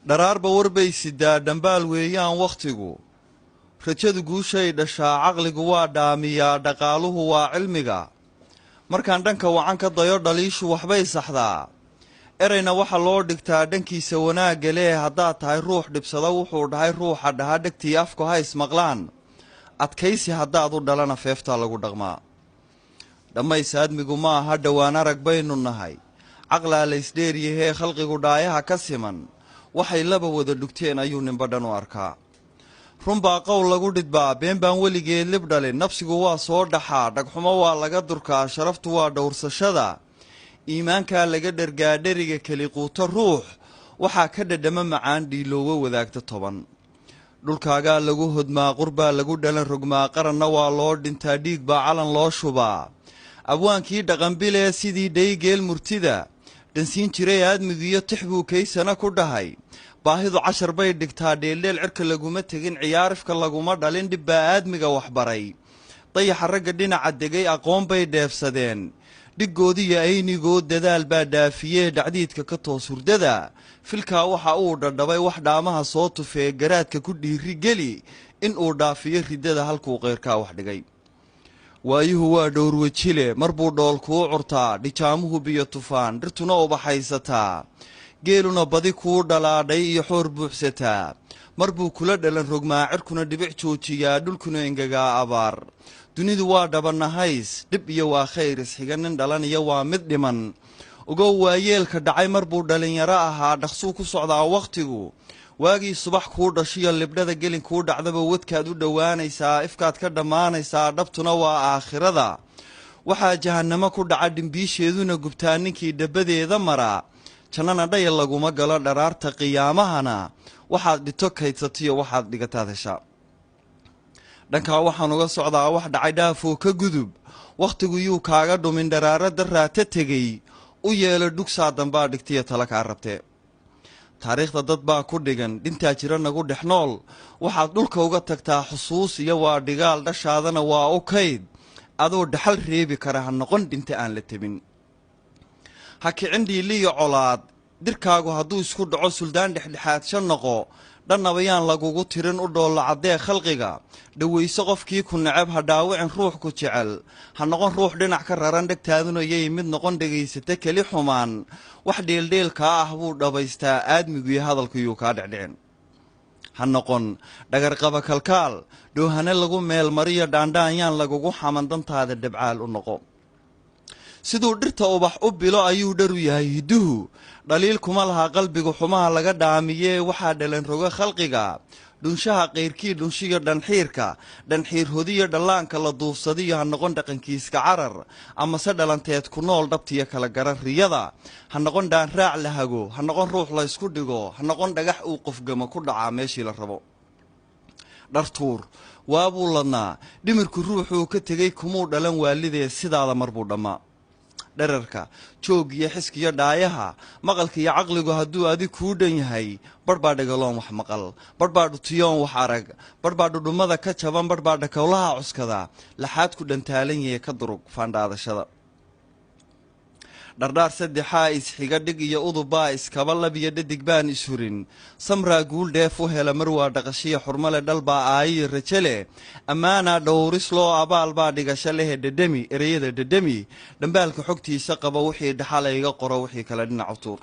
Dharaarba warbay sidaa, dhambaal weeyaan wakhtigu. Rajadu guushay dhashaa, caqligu waa dhaamiyaa, dhaqaaluhu waa cilmiga. Markaan dhanka wacan ka dayo, dhaliishu waxbay saxdaa. Erayna waxa loo dhigtaa dhankiisa wanaagga leh. Haddaad tahay ruux dhibsada wuxuu dhahay ruuxa dhaha, dhegtii afku ha ismaqlaan. Adkaysi haddaad u dhalana, feeftaa lagu dhaqmaa. Dhammays aadmigu ma aha, dhowaan arag baynu nahay. Caqlaa laysdheeryahee, khalqigu dhaayaha ka siman. Waxay laba wada dhugteen ayuu ninba dhan u arkaa. Runbaa qowl lagu dhidbaa, been baan weligeed lib dhalin. Nafsigu waa soo dhaxaa, dhagxumo waa laga durkaa. Sharaftu waa dhowrsashada, iimaankaa laga dhergaa. Dheriga keli quuto ruux waxaa ka dhadhamo macaan dhiiloowo wadaagta 10. Dhulkaagaa lagu hodmaa, qurbaa lagu dhalan rogmaa, qaranna waa loo dhintaa, dhiig baa calan loo shubaa. Abwaankii dhaqanbilee sidii dhaygeel murtida dhansiin jiray aadmigiyo tix buu kaysana ku dhahay. Baahidu cashar bay dhigtaa, dheeldheel cirka laguma tegin, ciyaarifka laguma dhalin, dhib baa aadmiga waxbaray. Dayaxa ragga dhinaca degay aqoon bay dheefsadeen, dhiggoodiyo aynigood dadaal baa dhaafiyee. Dhacdiidka ka toos hurdada, filkaa waxa uu dhadhabay wax dhaamaha soo tufee. Garaadka ku dhiiri geli in uu dhaafiyo riddada halkuu qeyrkaa wax dhigay. Waayuhu waa dhowrwejile, mar buu dhool kuu curtaa, dhijaamuhu biyo tufaan, dhirtuna ubaxaysataa, geeluna badi kuu dhalaadhay iyo xoor buuxsataa. Mar buu kula dhalan rogmaa, cirkuna dhibic joojiyaa, dhulkuna engegaa abaar. Dunidu waa dhabanahays, dhib iyo waa khayr isxiga, nin dhalanaya waa mid dhiman. Ogow, waayeelka dhacay mar buu dhallinyaro ahaa. Dhaqsuu ku socdaa wakhtigu. Waagii subax kuu dhashiyo libdhada gelin kuu dhacdaba, wadkaad u dhowaanaysaa, ifkaad ka dhammaanaysaa. Dhabtuna waa aakhirada. Waxaa jahannamo ku dhaca, dhimbiisheeduna gubtaa, ninkii dhabadeeda maraa. Jannana dhayal laguma galo. Dharaarta qiyaamahana waxaad dhito kaydsatiyo waxaad dhigataad heshaa. Dhankaa waxaan uga socdaa wax dhacay dhaafoo ka gudub. Wakhtigu yuu kaaga dhumin dharaaro daraata tegey. U yeelo dhugsaa dambaa dhigtiyo tala kaa rabtee. Taariikhda dad baa ku dhigan, dhintaa jira nagu dhex nool. Waxaad dhulka uga tagtaa xusuus iyo waa dhigaal, dhashaadana waa u kayd. Adoo dhaxal reebi kara ha noqon dhinta aan la tebin. Ha kicin dhiiliyo colaad. Dirkaagu hadduu isku dhaco, suldaan dhexdhexaadsha noqo. Dhannaba yaan lagugu tirin. U dhoolla caddee khalqiga, dhowayso qofkii ku neceb, ha dhaawicin ruux ku jecel. Ha noqon ruux dhinac ka raran, dhegtaaduna yay mid noqon dhegaysata keli xumaan. Wax dheeldheelkaa ah buu dhabaystaa aadmiguiyo hadalkuyuu kaa dhecdhicin. Ha noqon dhagarqaba kalkaal, dhoohane lagu meelmariyo, dhaandhaan yaan lagugu xaman. Dantaada dhabcaal u noqo. Siduu dhirta ubax u bilo ayuu dharu yahay hidduhu. Dhaliil kuma laha qalbigu xumaha laga dhaamiyee. Waxaa dhalan rogo khalqiga dhunshaha qayrkii dhunshiyo dhanxiirka dhanxiir hodiyo dhallaanka la duufsadiyo. Ha noqon dhaqankiiska carar amase dhalanteed ku nool. Dhabtiyo kala garan riyada. Ha noqon dhaanraac la hago, ha noqon ruux la ysku dhigo, ha noqon dhagax uu qofgamo ku dhacaa meeshii la rabo. Dhartuur waabuu ladnaa, dhimirku ruuxuu ka tegey kumuu dhalan waalidee, sidaada mar buu dhammaa. Dherarka joog iyo xiskiyo dhaayaha, maqalka iyo caqligu hadduu adig kuu dhan yahay, barh baa dhagaloon wax maqal, barh baa dhutiyoon wax arag, barh baa dhudhummada ka jaban, barh baa dhakowlaha cuskada, laxaad ku dhantaalan yahe. Ka durug faandhaadashada. Dhardhaar saddexaa isxiga, dhig iyo udubbaa iskaba, labiyo dhadig baan ishurin. Samraa guul dheef u hela, mar waa dhaqashiya xurmale, dhalbaa aayiyo raje leh, ammaanaa dhowris loo, abaal baa dhigasho lehe. Dhedhemi ereyada, dhedhemi dhambaalka xogtiisa qaba. Wixii dhaxal iga qoro, wixii kale dhinac tuur.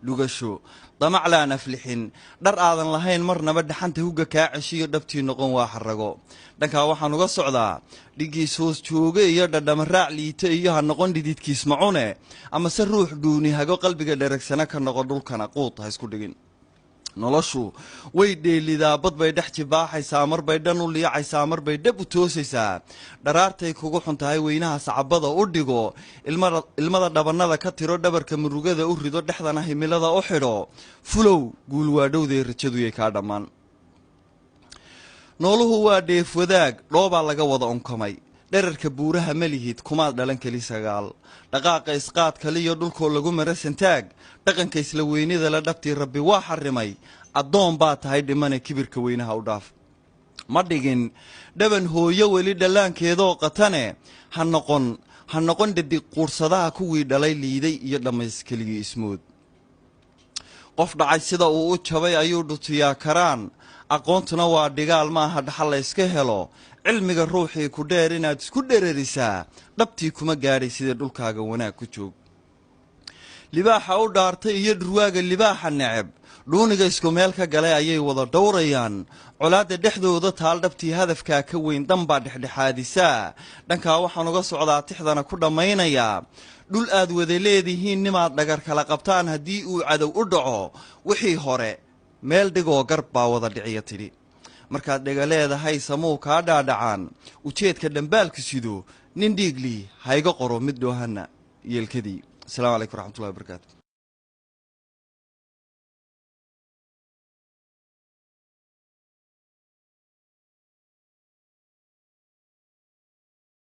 Dhugasho damaclaan aflixin, dhar aadan lahayn marnaba dhaxanta hugga kaa ceshiyo, dhabtii noqon waa xarago. Dhankaa waxaan uga socdaa dhiggiis hoos jooge iyo dhadhama raac liita iyo ha noqon dhididkiis macune amase ruux dhuuni hago. Qalbiga dheragsana ka noqo, dhulkana quud ha isku dhigin. Noloshu way dheelidaa, bad bay dhex jibaaxaysaa, marbay dhan u liicaysaa, marbay dhab u toosaysaa. Dharaartay kugu xun tahay weynaha sacabada u dhigo, ilmada dhabannada ka tiro, dhabarka murugada u rido, dhexdana himilada u xidho. Fulow, guul waadhowdee, rajaduyay kaa dhammaan. Nooluhu waa dheef wadaag, dhoobaa laga wada onkamay. Dherarka buuraha ma lihid, kumaad dhalan keli sagaal. Dhaqaaqa isqaad kaliyo dhulkoo lagu mara santaag, dhaqanka isla weynida la dhabtii Rabbi waa xarimay. Addoon baa tahay dhimane, kibirka weynaha u dhaaf. Ma dhigin dhaban hooyo weli dhallaankeedoo qatane. Ha noqon, ha noqon dhadig quursadaha kuwii dhalay liiday iyo dhammays keligii ismood. Qof dhacay sida uu u jabay ayuu dhutiyaa karaan. Aqoontuna waa dhigaal, maaha dhaxal la yska helo. Cilmiga ruuxii ku dheer inaad isku dhererisaa dhabtii kuma gaadhay sida dhulkaaga wanaag ku joog. Libaaxa u dhaartay iyo dhurwaaga libaaxa neceb dhuuniga isku meel ka galay ayay wada dhowrayaan. Colaadda dhexdooda taal dhabtii hadafkaa ka weyn danbaa dhexdhexaadisaa. Dhankaa waxaan uga socdaa, tixdana ku dhammaynayaa, dhul aad wada leedihiin nimaad dhagar kala qabtaan haddii uu cadow u dhaco, wixii hore meel dhigoo garb baa wada dhiciya tidhi. Markaad dhega leedahay samuu kaa dhaadhacaan ujeedka dhambaalku sido. Nin dhiiglii hayga qoro mid dhoohana yeelkadii. Asalaamu calaykum waraxmatullahi wabarakaatu.